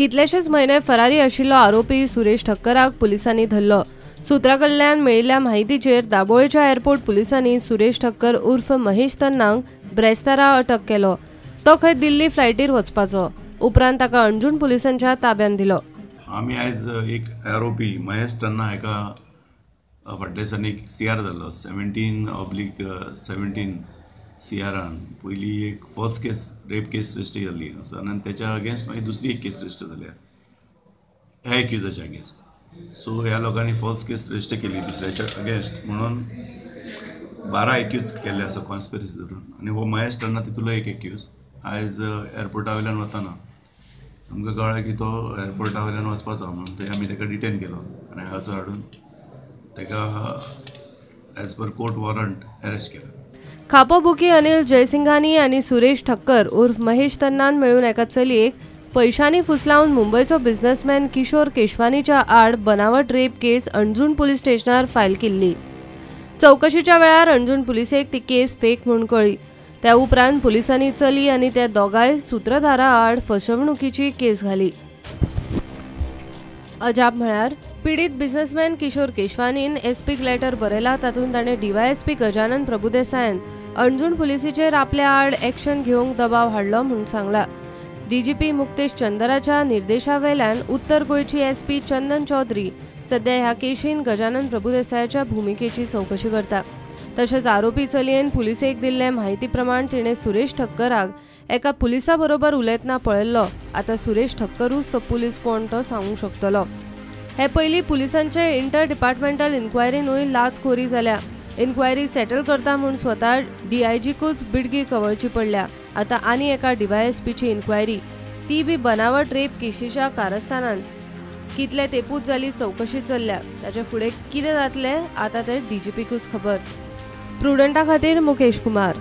कितलेशेच म्हयने फरारी आशिल्लो आरोपी सुरेश ठक्कराक पुलिसांनी धरलो. सूत्रा कडल्यान मेळिल्ल्या म्हायतीचेर दाबोळेच्या एअरपोर्ट पुलिसांनी सुरेश ठक्कर उर्फ महेश तन्नाक ब्रेस्तारा अटक केलो. तो खंय दिल्ली फ्लायटीर वचपाचो. उपरांत ताका अंजूण पुलिसांच्या ताब्यांत दिलो. आमी आयज एक आरोपी महेश तन्ना हाका फाटल्या दिसांनी एक सीआर जाल्लो 17/17 सीआरान पयली एक false case rape case register जाल्ली आसा आनी तेच्या अगेन्स्ट मागीर दुसरी एक केस रजिस्टर जाल्या ह्या एक्युजाच्या अगेन्स्ट. सो ह्या लोकांनी फॉल्स केस रजिस्टर केली दुसऱ्याच्या अगेन्स्ट म्हणून 12 एक्यूज केल्ले आसा कॉन्स्पिरसी धरून आनी हो महेश तन्ना तितूंतलो एक एक्यूज आयज एअरपोर्टा वयल्यान वतना आमकां कळ्ळें की तो एअरपोर्टा वयल्यान वचपाचो म्हणून थंय आमी ताका डिटेन केलो आनी हांगासर हाडून ताका as per court warrant arrest केला. खापो बुकी अनिल जयसिंघानी आनी सुरेश ठक्कर उर्फ महेश तन्नान मेळून एका चलयेक पैशांनी फुसलावन मुंबयचो बिझनेसमॅन किशोर केशवानीच्या आड बनावट रेप केस अंजूण पुलीस स्टेशनार फायल केल्ली. चवकशीच्या वेळार अंजूण पुलिसेक ती केस फेक म्हूण कळ्ळी. त्या उपरांत पुलिसांनी चली आनी त्या दोगांय सुत्रधारा आड फसवणुकीची केस घाली. अजाप म्हळ्यार पीडित बिझनेसमॅन किशोर केशवानीन एसपीक लेटर बरयला. तातूंत ताणें डीवायएसपी गजानन प्रभुदेसायान अंजूण पुलिसीचेर आपल्या आड एक्शन घेवंक दबाव हाडलो म्हूण सांगला. डीजीपी मुक्तेश चंदराच्या निर्देशावेल्यान उत्तर गोंयची एसपी चंदन चौधरी सध्या ह्या केशीन गजानन प्रभुदेसायाच्या भुमिकेची चवकशी करता. तशेंच आरोपी चलयेन पुलिसेक दिल्ले म्हायती प्रमाण तिणें सुरेश ठक्कराक एका पुलिसा बरोबर उलयतना पळयल्लो. आतां सुरेश ठक्करूच तो पुलीस कोण तो सांगूंक शकतलो. हे पयलीं पुलिसांचे इंटर डिपार्टमेंटल इन्क्वायरीनूय लाचखोरी जाल्या. इन्क्वायरी सेटल करता म्हूण स्वता डीआयजीकूच बिडगी कवळची पडल्या. आतां आनी एका डीवायएसपीची इन्क्वायरी, ती बी बनावट रेप केशीच्या कारस्थानान कितले तेपूच जाली चवकशी चल्ल्या. ताचे फुडें कितें जातलें आतां तें डीजीपीकूच खबर. प्रुडंटा खातीर मुकेश कुमार.